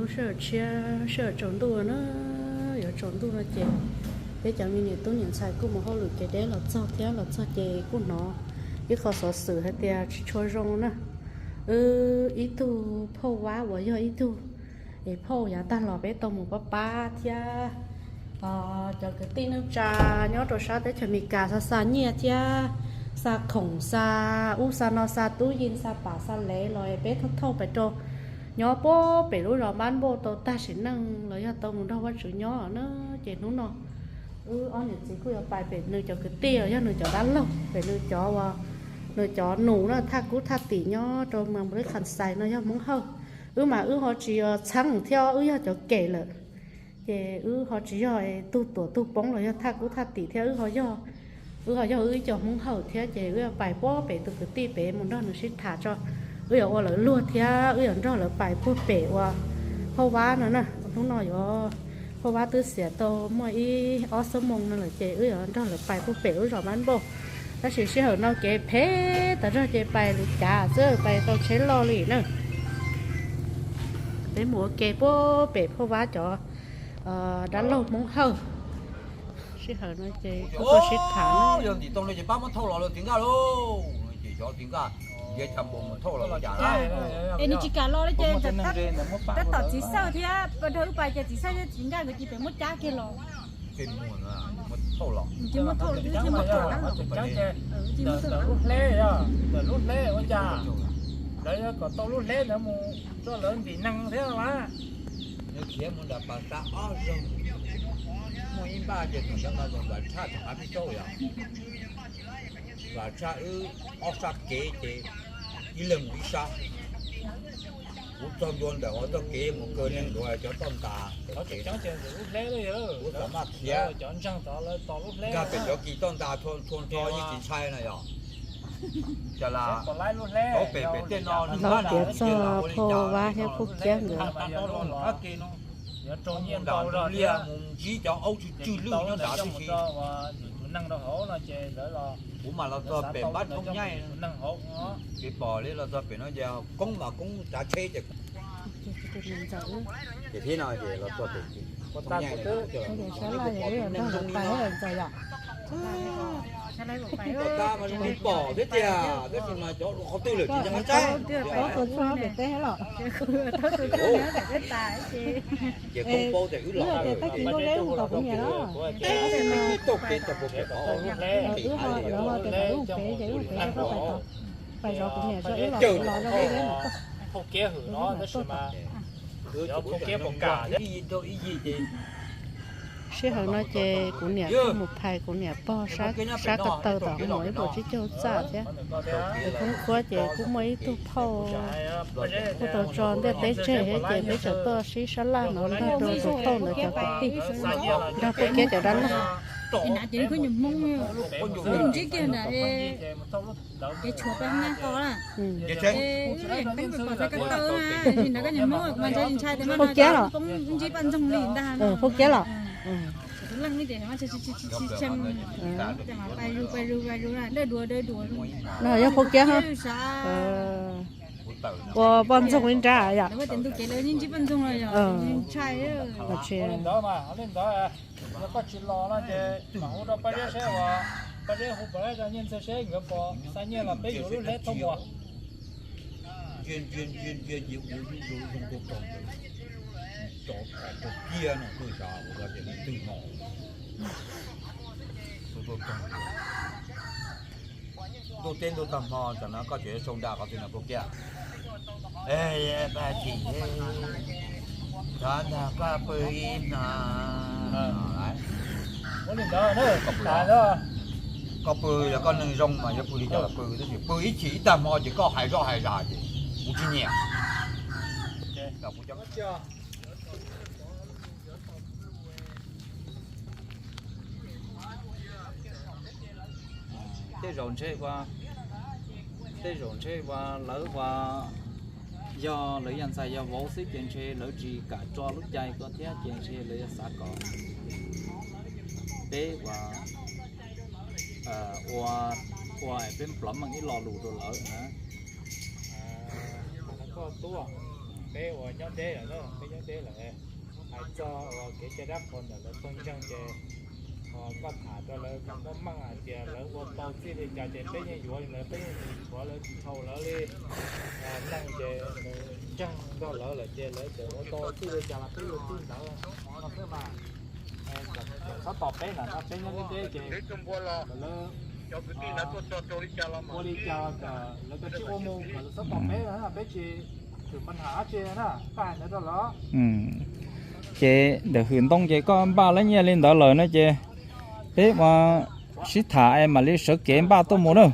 Lub sij hawm tshiab sij hawm tsaus ntuj na, yuav tsaus ntuj no ces peb cov me niam tub niam ntxhais kuj mus hauj lwm kev deb los txog thiab, los txog ces kuj hnov ib qho xov xwm hais tias tsis tshua zoo na. Wb ib tug phauj Vab uas yog ib tug es phauj yav tag los peb tau mus pab pab thiab cov kwv tij neej tsa nyob rau sab teb chaws Amelikas xa xa nyiaj thiab xa khoom xa ub xa no xa tub yees xa pam xa lev los peb thauj thauj pais rau nyob puag pem lub zos Npab Npauj tau tag sim neej los yog tau mus nrog Vajtswv nyob na. Ces hnub no wb ob niam txiv kuj yuav pais pem nws cov kwv tij los yog nws cov dab laug, pem nws cov uas nws cov nus na, thaj kub thaj tim nyob rau mas npau li Kham Xais no yog Hmoob Hawj. Wb mas wb ho tsis yog txheeb thiab, wb yog cov kem lawm. Ces wb ho tsis yog tug tuam tug poob los yog thaj kub thaj tim thiab, wb ho yog, wb ho yog wb ib co Hmoob Hawj thiab. Ces wb yuav pais puag pem tus kwv tij pem mus nrog nws sib tham tso, wb yuav ua lawv luag thiab wb yuav nrog lawv pais puag pem uas phauj Vab no na. Hnub no yuav, phauj Vab twb xiam tau muaj ib ob xuab moos no lawm ces wb yuav nrog lawv pais puag pem lub zos Npab Npauj. Tab sis sij hawm no kev phem tas zog ces pais lwm cav xwb, pais tau tsheb loj li na. Peb mus ua ke puag pem phauj Vab cov dab laug Hmoob Hawj. Sij hawm no ces kuj tuaj sib tham. Yog ntim too no ces pab muab thauj los lawm txiv nkaj lauj. Ces cov txiv nkaj ntiav cas npaum mus thauj los cas. Es nws tsis kam los li ces tab tom txiv Xawj thiab dhau wb pais ces txiv Xawj thiab txiv nkaj nkawd cia pem muab cab kiag los. Ces muab thauj los, ces muab thauj los, ces muab thauj los. Ntawm lub hleb, ntawm lub hleb ua cas lawv yuav kom tau lub hleb ntawd mus rau lawv ntim neeg thiab mas. Nws khiav mus nram Pas Xab ob zaug, muaj ib npaj ces thaum ntawd mas Vam Tshaj tseem hais peb saub yom. Vam Tshaj wb ob sab kev ces ib leeg mus ib sab. Kuv txog ntua ntawm hov txoj kev mus kaw neeg ntuav cov toj ntas, kuv xam maj khiav nkag pem cov kis toj ntas txhua nrho yeej tsis ntshai na yom. Cas las tau pem pem tej no nws tiav txog phauj Vab thiab phauj Kiab nkawd. Mus nram Nroog Liaj mus ntsib cov aub tsw tsw lwj nyob nrad tib si. Kuv mas los txog pem Npab Thoob Nyaij, kev pom li los txog pem no ces koob mas koob tsav tsheb ces ces thiab no ces los txog pem Npab Thoob Nyaij, sab laj yog wb yuav nrog lawv pais ntxaws yom. Tom qab mas zoo li pom thiab tiag, tab sis mas cov qhov twg lawm tsis nco qab saib. Paub tua tshuaj pem teb los. Ces koob paub tias wb los, tab sis kuv niam los, tau kev tau puag pem qhov, wb ho lawv ho tias kom wb mus pem ces wb mus pem, pais zov kuv niam zov wb los, los zov wb pem. Sij hawm no ces kuv niam kuj mus phais kuv niam pog sab ko taw tom mus ib puas tsib caug txaj thiab. Tus khoob khuab ces kuj muaj ib tug phauj kuj tau tso ntiaj teb tseg thiab ces peb tseem tuaj sib sab laj no nrog rau tus phauj ntawd cov kwv tij, nrog phauj Kiab cov dab laug. Ces nab ces koj nyuam Hmoob, ntsib kiag ntawd, kev tshuav peb nyab ko na. Peb pom txhais ko taw na, ntawd koj nyuam Hmoob mas ntshai ntshai tias mas poob ntsib poj ntxoog li ntag. Phauj Kiab los? Tus leej ces pais zus pais zus pais zus na, dawj duav dawj duav. No yog phauj Kiab ha. Ua poj ntxoog li nrab yom. Lawv tias ntu kev lawv yeej ntsib poj ntxoog los yog ntshai. Li ntawd, yog koj tsis los no ces mam hu rau Paj Zeb seb uas Paj Zeb hu Paj Zeb rau Nyiaj Ntxawg seb nkawd puas xa nyiaj los peb yuav lub hleb thauj mus. Ntsia ntsia ntsia ntsia ces ua lub zoo zoo tuaj txog ntawd, cov khav kiag no tuaj xav ua tias leej twg no. Tuaj txog ntawd, ntuj teb ntuj tag hmo, tam no koj tseem yuav sau nra qhov twg no Phauj Kiab? Paj Chim, thav ntag koj pw ib hmo. Koj pw, koj pw yog koj neeg zoo mas yuav pw li cas los pw, tab sis pw ib chim ib tag hmo ces koj hais zoj hais zag ces kuv tsis nyiam. Tej zaum ntshe, tej zaum ntshe uas lawv uas yog lawv yog ntxhais yog vauv xwb ces ntshe lawv tsis kam tso lub cai ko thiab ces ntshe lawv yuav xav kom peb uas ua, ua peb nplov meej ib lo lus rau lawv na. Peb uas nyob deb lawm, peb nyob deb lawm, hais txog uas kev cai dab qhuas ntawm lawv pawg ntseeg ces koj tham rau lawv kom muaj meej hais tias lawv ua tau txij li cas ces peb yeej yuav li ntawd, peb yeej tsis yuav lawv tsis tau lawv li. Neeg ces nws ntseeg nrog lawv lawm ces lawv txawm ua tau txij li cas los peb yuav txij ntawd no xwb mas. Txhob tos peb lawm no, peb nyob deb deb ces kom lawv ua li cas kom lawv kav tsij ua mus, kom lawv txhob tos peb lawm, peb tsis tshwm pab ntham dab tsi na, koj hais ntawd rau lawv. Ces ntawm hwm ntoo ces koj npaj lab nyiaj li ntawd lawm no ces peb mus sib tham es mam li sawv kev npaj tuaj mus na.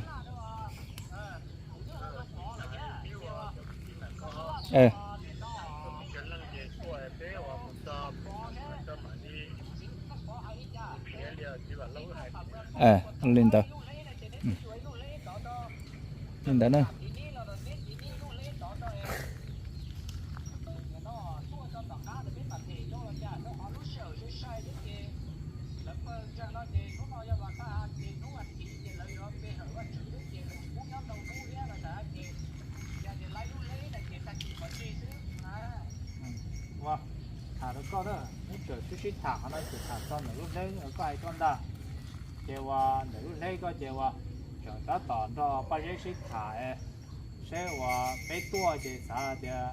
Li ntawd, li ntawd na. Ua, tham rau koj na, neb tseem sib sib tham qhov no, tseem tham txog ntawm lub hleb koj hais koj ntag. Ces uas ntawm lub hleb koj ces uas tseem tab tom nrog Paj Zeb sib tham, saib uas peb tuaj ces xav tias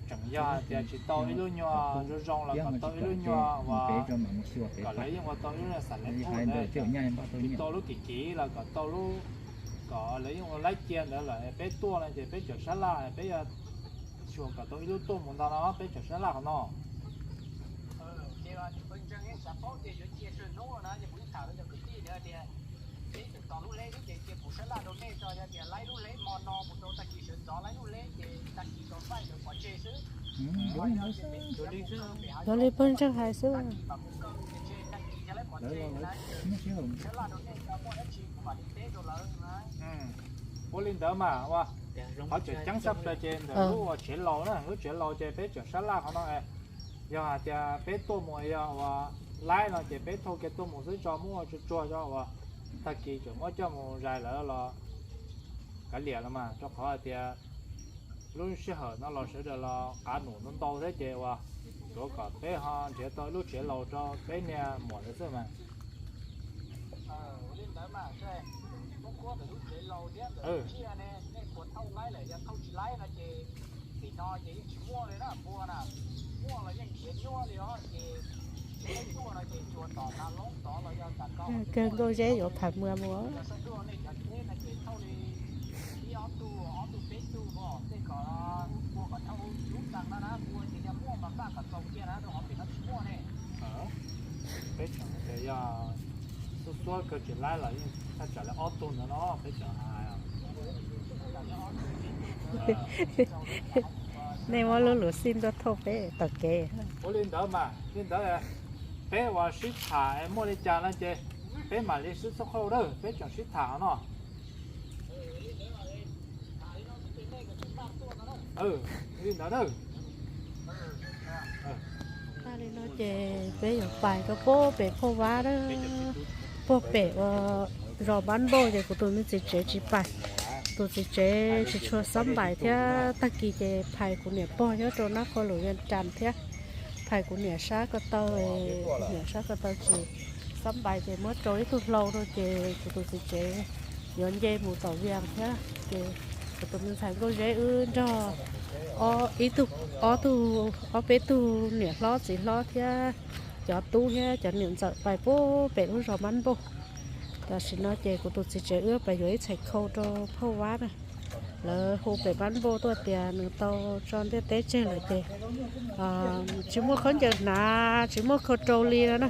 tseem yog tias tsis tau ib lub nyuag zoo zoo los kom tau ib lub nyuag uas kom lawv yeej ua tau ib lub nyuag xav lawv thaum ntawd, tsis tau lub kim kim los kom tau lub, kom lawv yeej ua laib cia ntawd lawm peb tuaj no ces peb tseem sab laj, peb yog xyuas kom tau ib lub tuaj mus ntag no peb tseem sab laj qhov no. Yog li pawg ntseeg hais xwb. Ua li ntawd mas ua, qhov tseem ceeb tshaj plaws ces ntawm lub uas tsev laus na, lub tsev laus ces peb tseem sab laj qhov no. Yog hais tias peb tuaj mus yog uas laib no ces peb thauj kiag tuaj mus xwb tso, muab ua tsuag tsuag tso uas tag kis tseem muab coj mus zais lawm los kav liam los mas, rau qhov hais tias lub sij hawm no los sawv daws los qav num ntau ntau thiab ces uas tsuav kom peb ho nrhiav tau ib lub tsev laus rau peb niag muam ntawd xwb mas. Kawg Nkauj Zeb yuav pham mwa mus. Peb tseem tias yog xub xuab kawg tsis laib los yeej thaj tsam li ob tug ntawd no peb tseem hais. Nej muab lub lus xij ntuj thauj peb taug kev. Ua li ntawd mas li ntawd, peb uas sib tham muaj li cas no ces peb mam li sib txhawb khau dawb, peb tseem sib tham no. Li ntawd na. Li no ces peb yuav pais rau puag pem Phauj Vab na, puag pem ua zos Npab Npauj ces kuv tus me txiv tsev tsis pais. Tus txiv tsev tsis tshua xab npais thiab, tag kis ces phais kuv niam pog nyob rau Nab Qhua Lus Vias Cas thiab, phais kuv niam sab ko taw, kuv niam sab ko taw tsis xab npais ces muab rau ib tug hlau rau ces kuv tus txiv tsev yuav nce mus tom Vias thiab. Ces kuv tus me ntxhais Nkauj Zeb wb nrog ib tug, ob tug, ob peb tug niam hlob txiv hlob thiab cov tub thiab cov niam ntxawm pais puag pem lub zos Npab Npauj. Tam sim no ces kuv tus txiv tsev wb pais yuav ib txhais khau rau Phauj Vab na. Lawv hu pem Npab Npauj tuaj tias nws tau tso ntiaj teb tseg lawm ces tsis muaj khaub ncaws hnav, tsis muaj khau rau li no na.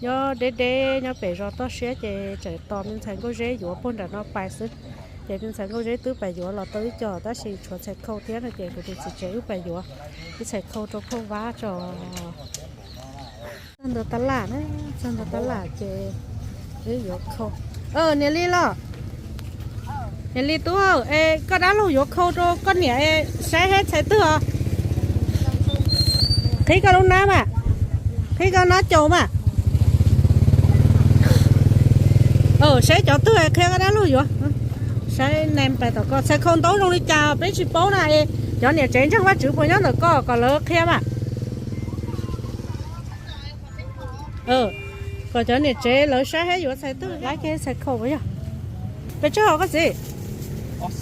Nyob deb deb nyob pem zos toj siab ces tseem tos me ntxhais Nkauj Zeb yuav puag nram no pais xwb. Ces me ntxhais Nkauj Zeb twb pais yuav los tau ib co tab sis tshuav txhais khau thiab no ces kuv tus txiv tsev wb pais yuav ib txhais khau rau Phauj Vab tso. Txog ntua tab laj na, txog ntua tab laj ces wb yuav khau. Niam Li los, niam Li tub, es koj dab laug yuav khau rau koj niam, saib seb txhais twg os. Qhib koj lub nab mas, qhib koj nab caus mas. Saib cov twg qhia koj dab laug yuav. Saib neeg pais tom ko txhais khau ntaub zoo li cas peb tsis paub na es Cov niam tsev ntseeg Vajtswv puas nyob ntawm koj kom lawv qhia mas? Kom cov niam tsev lawv saib thiab yuav txhais twg, lawv kiag txhais khaus puas yog? Pes tsawg hos koj txiv? Ob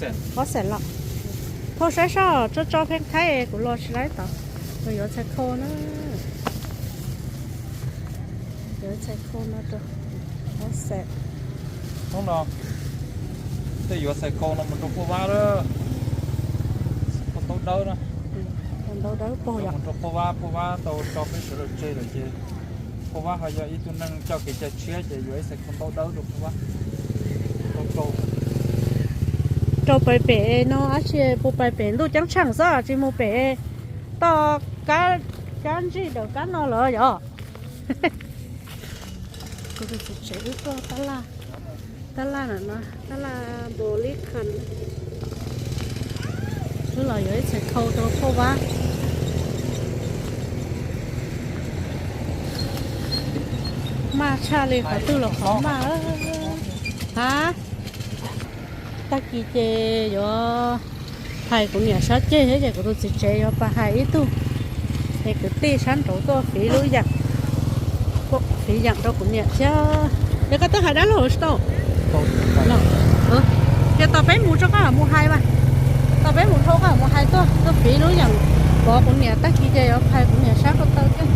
xees los. Phauj saib soj tso tso pheej thaib kuv los tsis laib tod. Yuav txhais khaus na. Yuav txhais khaus no rau ob xees. Hnub no tej yuav txhais khaus no mus rau Phauj Vab lawm. Khaus ntaub dawb na. Ntaub dawb pog yom. Mus rau Phauj Vab, Phauj Vab tau tso peb sawv daws tseg lawm ces Phauj Vab ho yog ib tug neeg coj kev cai tshiab ces yuav ib txhais khaus ntaub dawb rau Phauj Vab. Rau pais pem no dab tsi, puas pais pem ntuj ceeb tsheej xwb tsis mus pem toj kab ntsig daws kab no lawm yom? Kuv tus txiv tsev wb tuaj tab laj, tab laj no, tab laj npua lib kha. Wb los yuav ib txhais khau rau Phauj Vab. Maj tshaj li qhov twg los qhov maj. Ha, tag kis ces yuav hais kuv niam sab ceg thiab ces kuv tus txiv tsev yuav pais hais ib tug es kwv tij sab nraud tuaj fiv lub yam, fiv yam rau kuv niam thiab. Yog koj twb hais dab laug tsis tau? Ces tos peb mus tso koj mam mus hais mas. Tos peb mus dhau koj mam mus hais tuaj, tuaj fiv lub yam pov kuv niam tag kis ces yuav hais kuv niam sab ko taw thiab.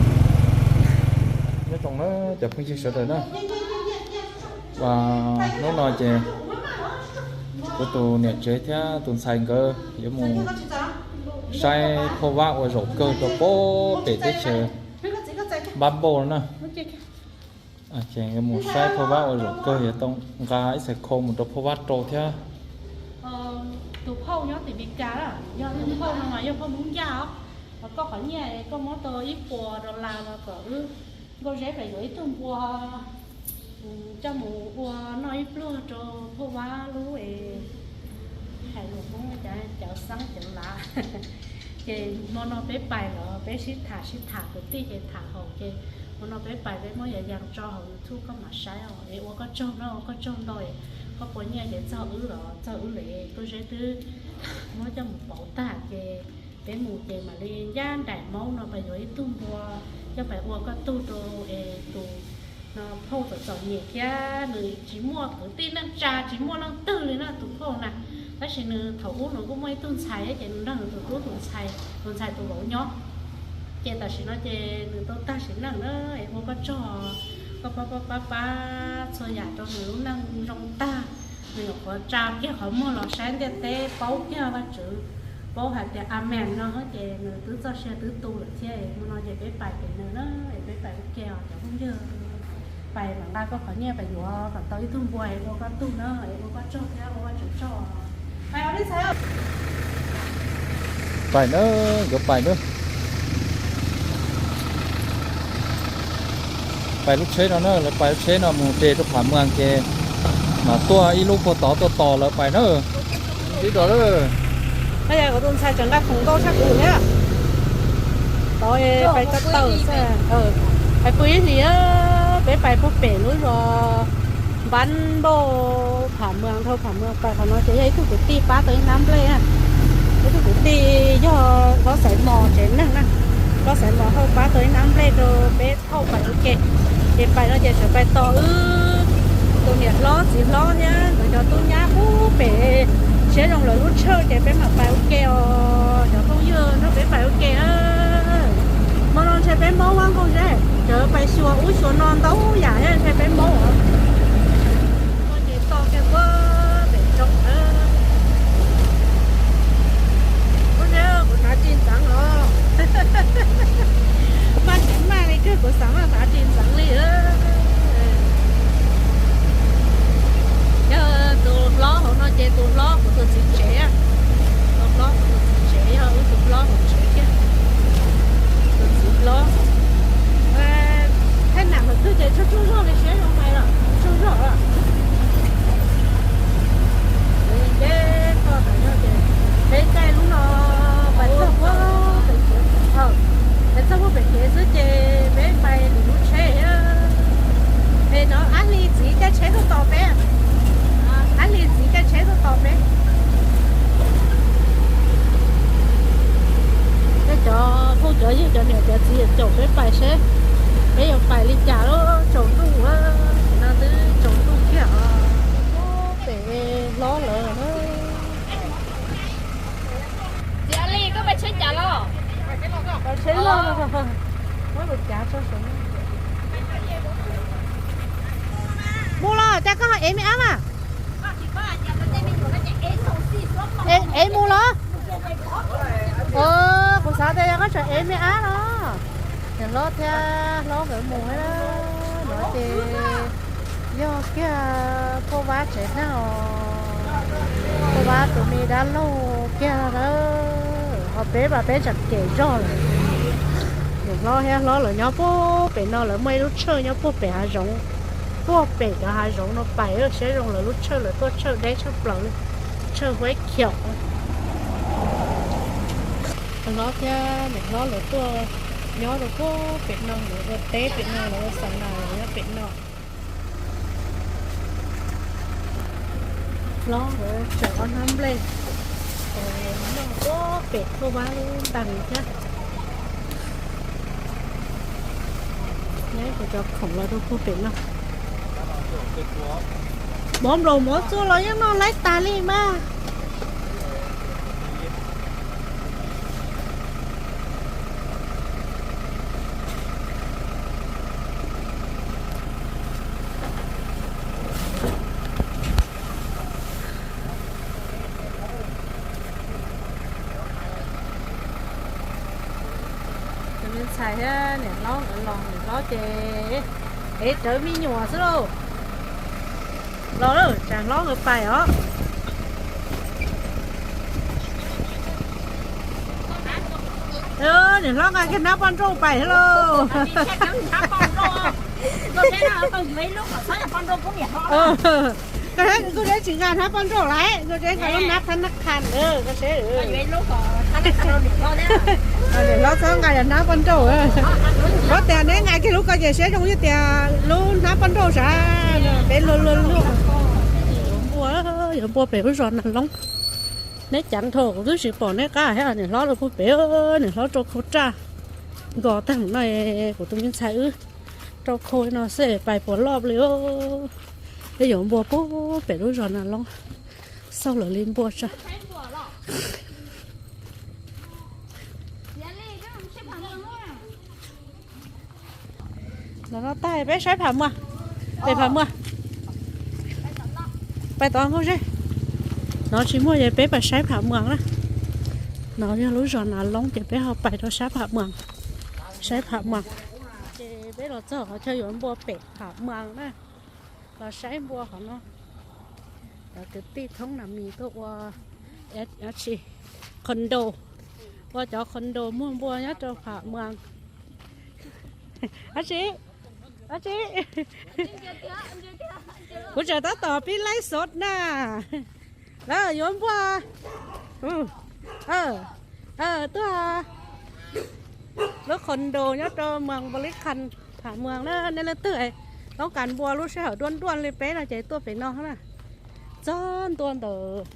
Nyob zoo na cov phooj ywg sawv daws na. Hnub no ces kuv tus niam tsev thiab tus ntxhais nkawd yuav mus saib Phauj Vab ua zaum kawg rau pem teb chaws Npab Npauj no na. Ces yuav mus saib Phauj Vab ua zaum kawg yuav tau nqa ib txhais khau mus rau Phauj Vab rau thiab. Tus phauj nyob tim Meskas, yog tus phauj no mas yog phauj Hmoob Ncaj os. Koj qhov nyiaj koj muab tau ib puas dollar los kom wb Nkauj Zeb pem yuav ib tug npua coj mus ua noj ib pluag rau Phauj Vab lub es, hais lus Hmoob cov xeeb cov lav. Ces hmo no peb pais los peb sib tham sib tham kwv tij ces tham haum ces hmo no peb pais peb muab yas yas tso hauv YouTube koj mam saib os. Es ua koj tsaug na, ua koj tsaug ntau es koj puas nyiaj ces txog wb los txog wb lawm, Nkauj Zeb twb muab coj mus pauv tag ces peb mus ces mam li ncaj nraim maub no pais yuav ib tug npua coj pais ua koj tug rau es tus no phauj txom txom nyem thiab nws tsis muaj kwv tij neej tsa tsis muaj leej twg li na tus phauj na. Tab sis nws thaum ub nws kuj muaj ib tug ntxhais ces nws nrog nws tus tub tus ntxhais, tus ntxhais tus vauv nyob. Ces tam sim no ces nws tau tag sim neej na es ua koj tsaug, koj pab pab pab pab txhua yam rau nws lub neej zoo tag. Nws nyuam qhuav tsa kiag qhov muag los saib ntiaj teb paub kiag Vajtswv, paub hais tias amen no ces nws twb txoj sia twb tu lawm thiab. Hmo no ces peb pais pem nws na, es peb pais ua ke os cov phooj ywg. Pais mam nqa koj qhov nyiaj pais yuav kom tau ib tug npua es ua koj tug na, es ua koj tsaug thiab ua Vajtswv tsaug. Pais na, yuav pais na. Pais lub tsheb no na, lawv pais lub tsheb no mus pem rau Pham Muas ces mam tuaj ib lub puag tod tuaj tos lawv pais na. Ib dos lawm. Kuv tus ntxhais tseem nqa khoom ntau tshaj kuv thiab. Tod pais tawm tawm xwb. Pais pw ib hlis, peb pais puag pem lub zos Npab Npauj, Pham Muas, dhau Pham Muas pais qhov no ces yog ib tug kwv tij pab tau ib hnab nplej na. Ib tug kwv tij yog Hlob Xaiv Mos tsev neeg na. Hlob Xaiv Mos thauj pab tau ib hnab nplej rau peb thauj pais ua ke. Ces pais no ces tseem pais tos wb tus niam hlob txiv hlob thiab nkawd cov tub nyab puag pem siab zoo lawv lub tshawj ces peb mam pais ua ke os cov phooj ywg, nrog peb pais ua ke. Hmo no ntshe peb maub Nkauj Zeb, tseem pais xyuas ub xyuas no ntau yam thiab ntshe peb maub os. Ces toj kiag puag pem roob. Kuv hnav tsis ntxeev los. Maj tsis maj li kawg kuv xav maj hnav tsis ntxeev li. Yog tus hlob hauv no ces tus hlob kuv tus txiv tsev. Tus hlob kuv tus txiv tsev yog wb tus hlob hauv tsev thiab. Tus txiv hlob. Thaij nam lawm twg ces tsuag tsuag zog li siab zoo hais los. Yog cov niam cov txiv yuav caum peb pais seb peb yuav pais li cas lub tsaus ntuj, no twb tsaus ntuj kiag os. Pem hlob lawm na. Mus los cas koj ho ev me ab mas? Ev mus los? Kuv xav tias yog koj tseem ev me ab los. Niam hlob thiab hlob nkawd mus no ces yog kiag Phauj Vab tsev neeg os. Phauj Vab tus me dab laug kiag na. Ho peb mas peb tseem cem zog lawm. Niam hlob thiab hlob lawv nyob puag pem no, lawv muaj ib lub tshawj nyob puag pem hav zoov, puag pem cov hav zoov no pais, siab zoo lawv lub tshawj, lawv tuaj tshawj deb tshaj plaws li, tshawj huab khiaum. Hlob thiab niam hlob lawv tuaj nyob rau puag pem no, lawv ua teb pem no, lawv ua xav nas nyob pem no. Hlob lawv tseem ob hnab nplej noj puag pem Phauj Vab lub ntees thiab. Neb kuv cov khoom los rau puag pem no. Mov nplaum mov txua los yeej noj laib tas li mas. Tus me ntxhais thiab niam hlob nkawd los, niam hlob ces ev rawv me nyuam xwb lauj. Los lawm, tsam hlob nkawd pais os. Niam hlob nqa kiag hnab poj nrauj pais thiab lauj. Koj saib, kuv tsis nqa hnab poj nrauj lawm, kuv tseem nqa lub hnab thab nab qha ntawd, koj saib. Niam hlob txhob nqa yam hnab poj nrauj. Koj tias neb nqa kiag lub ko ces siab zoo, yog tias lub hnab poj nrauj sav, peb luag luag luag. Yuav npua, yuav npua pem lub zos Nas Loob. Neb ceev dhau, kuv twb tsis pom neb qab thiab. Niam hlob rau puag pem, niam hlob rau khau raj. Nkos tag no, kuv tus me ntxhais wb rau khau no xwb pais puas loj li. Peb yuav npua puag pem lub zos Nas Loob, xauj lawv li npua tso. Los no tag peb saib pham muag. Pem pham muag. Pais tod nkaus seb. No tsis muaj ces peb pais saib pham muag na. No yog lub zos Nas Loob ces peb ho pais rau sab pham muag, saib pham muag. Ces peb los txog qhov chaw yuav npua pem pham muag na. Los saib npua qhov no. Cov kwv tij thoob nas mis tuaj ua, tsis, condo, ua cov condo muag npua nyob rau pham muag. Ab tsi, ab tsi, kuv tseem tab tom pib laib xov na. Lawv yuav npua tuaj lub condo nyob rau moos Npaus Lis Khas, pham muag na. Nej leej twg toob kas npua lub sij hawm duaj nruaj li peb no ces tuaj pem no na. Txog ntua ntawm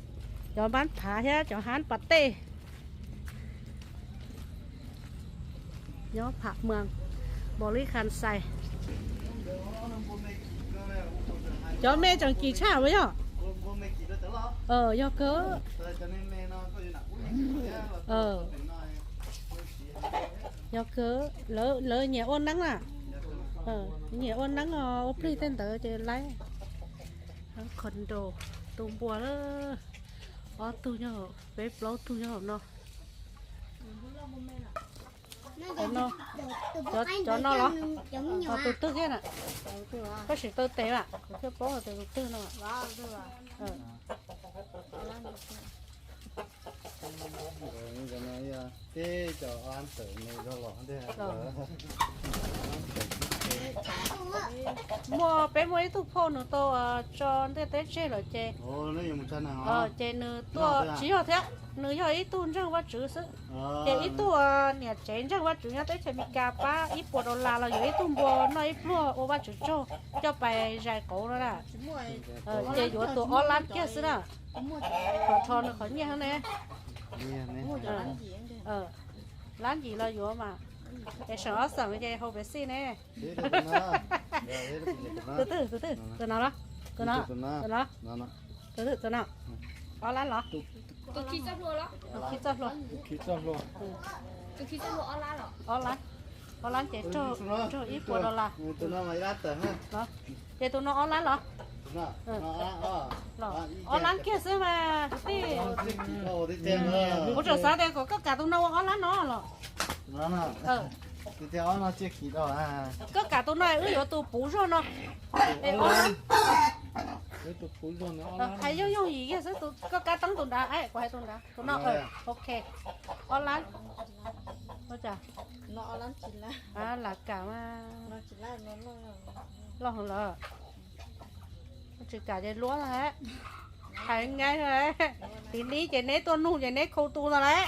cov npab phav thiab cov hab pas tej. Nyob pham muag, Npaus Lis Khas Xais. Cov me tseem kim tshaj puas yog? Yog kawg. Yog kawg, lawv nyiam ua neeb na. Nyiam ua neeb, ua plig tej ntawd ces laib. Condo tu npua, ob tug nyob, peb plaub tug nyob hauv no. Cov no los? Tus twg thiab na? Koj sim taw tes mas kuv thiaj paub hais tias tus twg no. Muaj, peb muaj ib tug phauj nws tau tso ntiaj teb tseg lawm ces, ces nws tuaj tsis yog thiab, nws yog ib tug ntseeg Vajtswv xwb. Ces ib tug niam tsev ntseeg Vajtswv nyob teb chaws Amelikas pab ib puas dollar los yuav ib tug npua noj ib pluag ua Vajtswv tsaug coj pais zais qauv no na. Ces yuav tus ob lab kiag xwb na. Qhov rho nws qhov nyiaj ne. Lab ncim los yuav mas, es seem ob xeem ces hau pes xij ne. Tus twg, tus twg, tus no los, tus no, tus no, tus twg, tus no, ob lab los, tus khi txoj hlua, ob lab, ob lab ces raug ib puas dollar. Ces tus no ob lab los, ob lab kiag xwb mas kwv tij. Kuv tseem xav tias kom koj kam tus no ua ob lab no los. Koj kam tus no wb yuav tus puv zog no. Hais yooj yooj yim kiag xwb, koj kab teeb tus nrad, kuv hais tus nrad, tus no, ok. Ob lab. Lam kam mas loj heev lawm. Tsis kam ces luab no. Hais nqaij, tiv nib ces neb tuaj nug ces neb khu tu no lawm.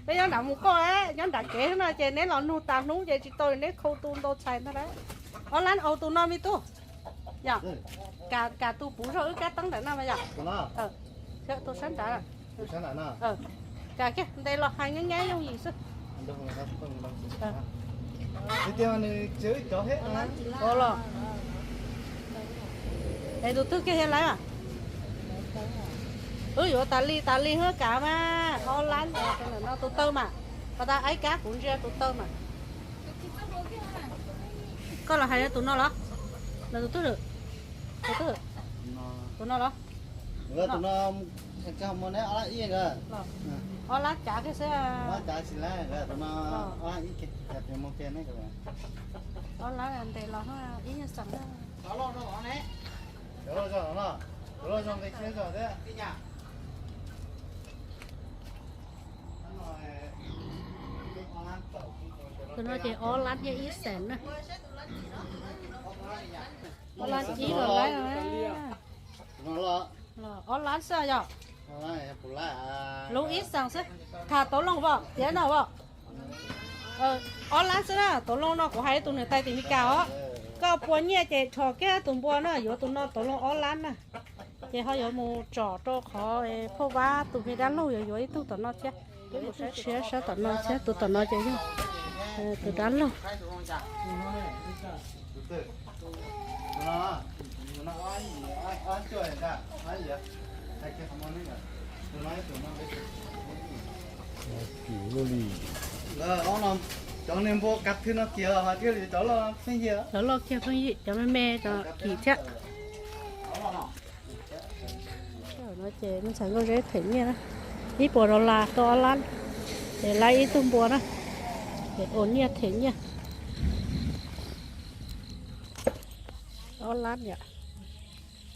Peb nyob nram mus koj, nyob nram kev no ces neb los nug tas hnub ces tsis tau neb khu tu ntau txhais ntag lawm. Ob lab, au tus no me tub. Yog, kam tus puv zog wb kab teeb ntawm no mas yog. Tus sab nrad. Kam kiag ntes los hais nyab nyab yooj yim xwb. Los, es tus twg kiag thiaj lawv? Wb yuav tas li tas li hab kam mas ob lab ntawm no tus taw mas, pas tas aib kab kuv ntsia tus taw mas. Koj los hais rau tus no los? Los tus twg? Tus twg? Tus no los? Ob lab cav kiag xwb. Ob lab ntes los ib nyuag xeem. Tus no ces ob lab thiab ib xeem na. Ob lab ib los lawm. Ob lab xwb yog. Lub ib xeem xwb. Tham tau loo pom tiav no pom. Ob lab xwb na, tau loo no kuv hais tus niam tais tim Meskas os. Koj puas nyiaj ces rho kiag tus npua na, yuav tus no tau loo ob lab na. Ces ho yuav mus tsom rau qhov phauj Vab tus me dab laug yuav yuav ib tug tom no thiab. Ib tug tshiab sab tom no thiab, tus tom no ces yog tus dab laug. Cov niag npua kav thwv no kiag ho thiaj li cov loj pheej yig. Cov loj kiag pheej yig, cov me me cov kim thiab. No ces me ntxhais Nkauj Zeb them nyiaj na, ib puas dollar tau ob lab, ces lab ib tug npua na, ces ua nyiaj them nyiaj. Ob lab yom,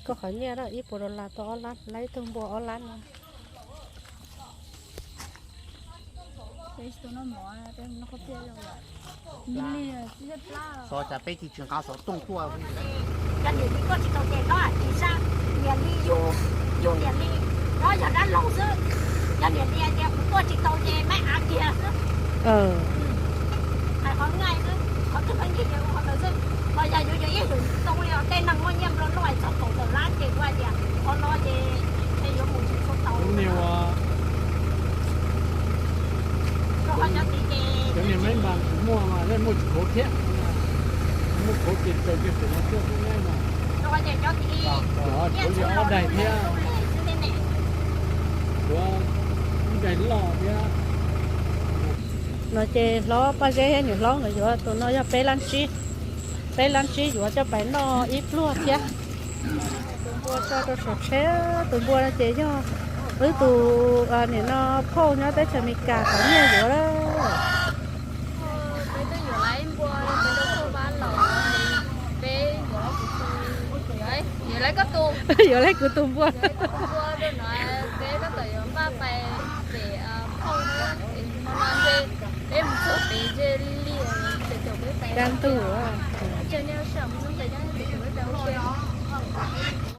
koj qhov nyiaj na, ib puas dollar tau ob lab, lab ib tug npua ob lab no. Xov cas peb tsis nqa xov tooj tuaj. Yog niam li tuaj tsis tau ces koj hais tsis sab, niam li yug, yug niam li, nov yog dab laug xwb. Yog niam li hais tias kuv tuaj tsis tau ces mab av kiag xwb. Hais qhov nqaij xwb, qhov twg pheej yig ces ua qhov ntawd xwb. Ho yog yuav yuav ib hwm tau li os, tej neeg muaj nyiaj nplua nuj hais txog kaum tawm lab ces kuv hais tias qhov no ces yuav mus tsis tshua tau. Rau qhov cov tid ces cov niag maiv npas kuv muaj mas muaj tsis khuav thiab, muaj khuav ces raws kiag pem no tuaj xwb mas. Rau qhov tias cov tid, kuv li ob daig thiab, kuv ib daig loj thiab. No ces hlob Paj Zeb thiab niam hlob nkawd yuav tus no yog peb lab tsib, peb lab tsib yuav coj pais noj ib pluag thiab. Tus npua tso rau saum tsheb, tus npua no ces yog wb tus nim no phauj nyob teb chaws Amelikas qhov nyiaj yuav lawm. Peb twb yuav lab ib npua, peb rau phauj Vab los, peb yuav lab kuv tus, yuav lab kuv tus npua, yuav lab kuv tus npua rau no, peb tab tom yuav npaj pais pem phauj, peb mus txog pem ntshe liaj, peb caum peb pais, kab ntug, peb caum peb pais ua ke.